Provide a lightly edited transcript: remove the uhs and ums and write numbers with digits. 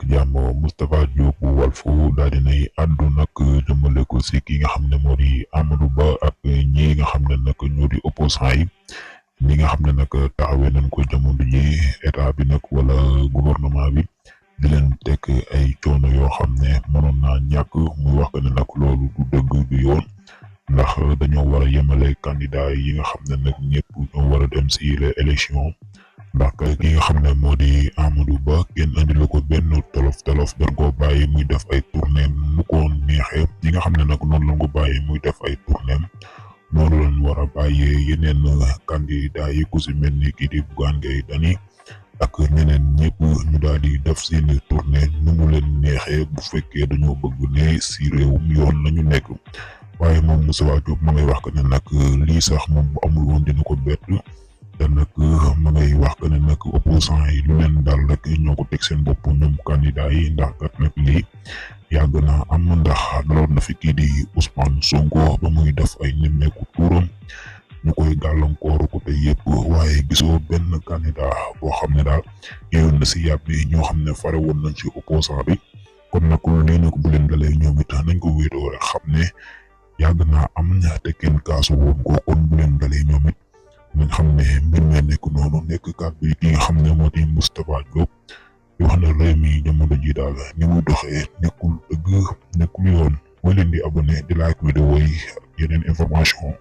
jàmm. Moustapha Diop bu Walf daal dinay àddu nag jëmale ko si ki nga xam ne moo di Amadou Ba ak ñi nga xam ne nag ñoo di opposant yi ñi nga xam ne nag taxawee nañ ko jamono ji état bi nag wala gouvernement bi di leen teg ay coono yoo xam ne mënoon naa ñàkk muy wax ne nag loolu du dëgg du yoon ndax dañoo war a yemale candidat yi nga xam ne nag ñëpp ñoo war a dem si les élections ndax ki nga xam ne moo di Amadou Ba kenn andilu ko benn tolof dañ koo bàyyi muy def ay tournée mu ko neexee ñi nga xam ne nag noonu lañ ko bàyyi muy def ay tournée noonu lañ war a bàyyee yeneen candidat yi ku si mel ni kii di Bougane Gueye Dany ak ñeneen ñëpp ñu daal di def seeni tournée nu mu leen neexee bu fekkee dañoo bëgg ne si réewum yoon lañu nekk waaye moom Moustapha Diop ma ngay wax que ne nag lii sax moom bu amul woon dina ko bett te nag ma ngay wax que ne nag opposant yi lu leen daal rek ñoo ko teg seen bopp ñoom candidat yi ndax kat nag lii yàgg na am ndax daloon na fi kii di Ousmane Sonko ba muy def ay nemmeeku tuuram ñu koy gàllankooru ko te yëpp waaye gisoo benn candidat boo xam ne daal yeyoon na si yàb bi ñoo xam ne fare woon nañ ci opposant bi kon nag lii nag bu leen dalee ñoom it nañ ko wéetoo rek xam ne yàgg naa am te kenn kaasu woon ko kon bu leen dalee ñoom it nañ xam ne mbir mi nekk noonu nekk kàddu yi ki nga xam ne moo di Moustapha Diop di wax ne réew mi jamono ji daal ni muy doxee nekkul dëgg nekkul yoon mooy leen di abonné di like vidéo yi yeneen information